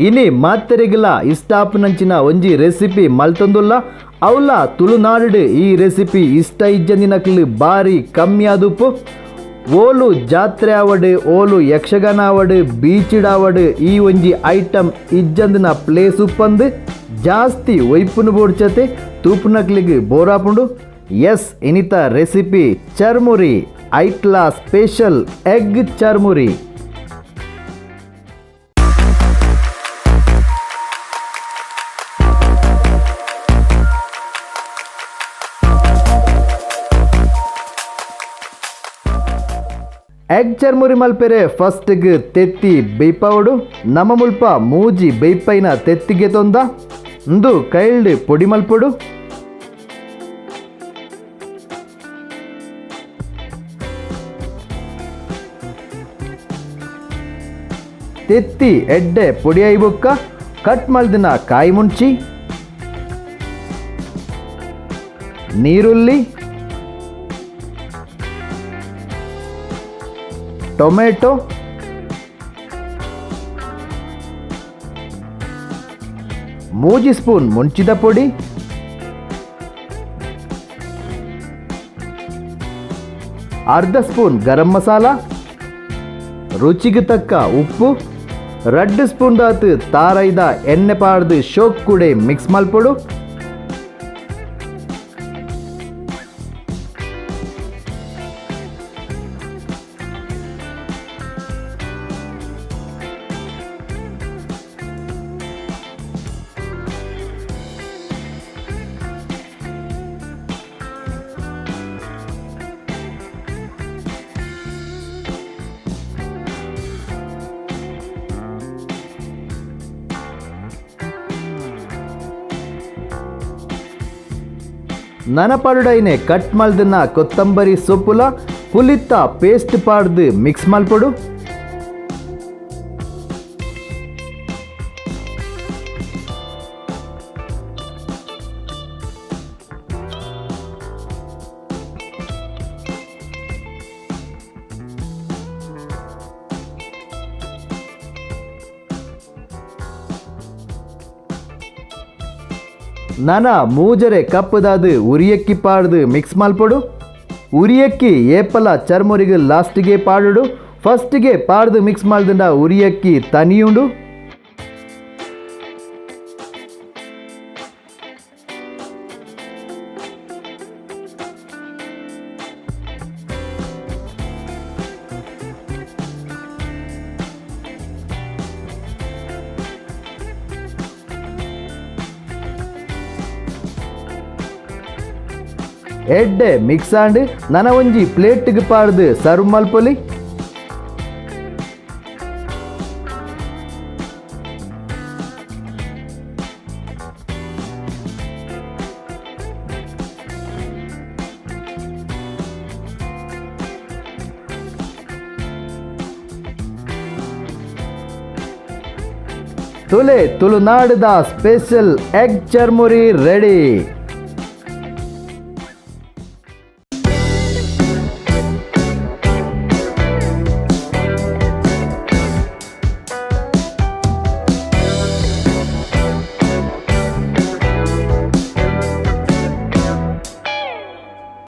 ಇನಿ ಮಾತೆರೆಗ್ಲ ಇಷ್ಟಾಪುನಂಚಿನ ಒಂಜಿ ರೆಸಿಪಿ ಮಲ್ತೊಂದುಲ್ಲ. ಅವಲ ತುಳುನಾಡು ಈ ರೆಸಿಪಿ ಇಷ್ಟ ಇಜ್ಜಂದಿನಕ್ಲು ಬಾರಿ ಕಮ್ಮಿ ಆದುಪ್ಪು. ಓಲು ಜಾತ್ರೆ ಆವಡ್, ಓಲು ಯಕ್ಷಗಾನ ಆವಡ್, ಬೀಚಿಡಾವಡ್ ಈ ಒಂಜಿ ಐಟಮ್ ಇಜ್ಜಂದಿನ ಪ್ಲೇಸ್ ಉಪ್ಪಂದು ಜಾಸ್ತಿ ಒಯ್ಪುನು ಬೋಡ್ಚತೆ ತೂಪುನಕ್ಲಿಗ್ ಬೋರಾಪುಂಡು. ಎಸ್, ಇನಿತ ರೆಸಿಪಿ ಚರ್ಮುರಿ, ಐಟ್ಲಾ ಸ್ಪೆಷಲ್ ಎಗ್ ಚರ್ಮುರಿ. ಎಗ್ ಚರ್ಮುರಿ ಮಲ್ಪೆರೆ ಫಸ್ಟ್ಗ್ ತೆತ್ತಿ ಬೇಯ್ಪಾವಡು. ನಮ್ಮ ಮುಲ್ಪ ಮೂಜಿ ಬೇಯ್ಪೈನ ತೆತ್ತಿಗೆ ತೊಂದ ಇಂದು ಕೈಲ್ಡ್ ಪೊಡಿ ಮಲ್ಪೊಡು. ತೆತ್ತಿ ಎಡ್ಡೆ ಪೊಡಿ ಐಬೊಕ್ಕ ಕಟ್ ಮಲ್ದಿನ ಕಾಯಿ ಮುಂಚಿ, ನೀರುಳ್ಳಿ, ಟೊಮೆಟೊ, ಮೂಜಿ ಸ್ಪೂನ್ ಮುಂಚಿದ ಪೊಡಿ, ಅರ್ಧ ಸ್ಪೂನ್ ಗರಂ ಮಸಾಲ, ರುಚಿಗೆ ತಕ್ಕ ಉಪ್ಪು, ರಡ್ಡು ಸ್ಪೂನ್ ದಾತ್ ತಾರೈದ ಎಣ್ಣೆ ಪಾಡ್ದು ಶೋಕ್ ಕೂಡೆ ಮಿಕ್ಸ್ ಮಲ್ಪೊಡು. ನನಪಡುಡೈನೆ ಕಟ್ ಮಲ್ದಿನ ಕೊತ್ತಂಬರಿ ಸೊಪ್ಪುಲ ಪುಲಿತ್ತ ಪೇಸ್ಟ್ ಪಾಡ್ದು ಮಿಕ್ಸ್ ಮಲ್ಪೊಡು. ನನ ಮೂಜರೆ ಕಪ್ಪುದಾದು ಉರಿಯಕ್ಕಿ ಪಾಡ್ದು ಮಿಕ್ಸ್ ಮಲ್ಪೊಡು. ಉರಿಯಕ್ಕಿ ಏಪಲ ಚರ್ಮುರಿಗೆ ಲಾಸ್ಟಿಗೆ ಪಾಡುಡು. ಫಸ್ಟಿಗೆ ಪಾಡ್ದು ಮಿಕ್ಸ್ ಮಲ್ದುಂಡ ಉರಿಯಕ್ಕಿ ತನಿಯುಂಡು. ಎಡ್ಡೆ ಮಿಕ್ಸ್ ಆಂಡ್ ನನ ಒಂಜಿ ಪ್ಲೇಟ್ಗೆ ಪಾಡ್ದು ಸರ್ವ್ ಮಲ್ಪೊಲಿ. ತುಲೆ ತುಳುನಾಡುದ ಸ್ಪೆಷಲ್ ಎಗ್ ಚರ್ಮುರಿ ರೆಡಿ.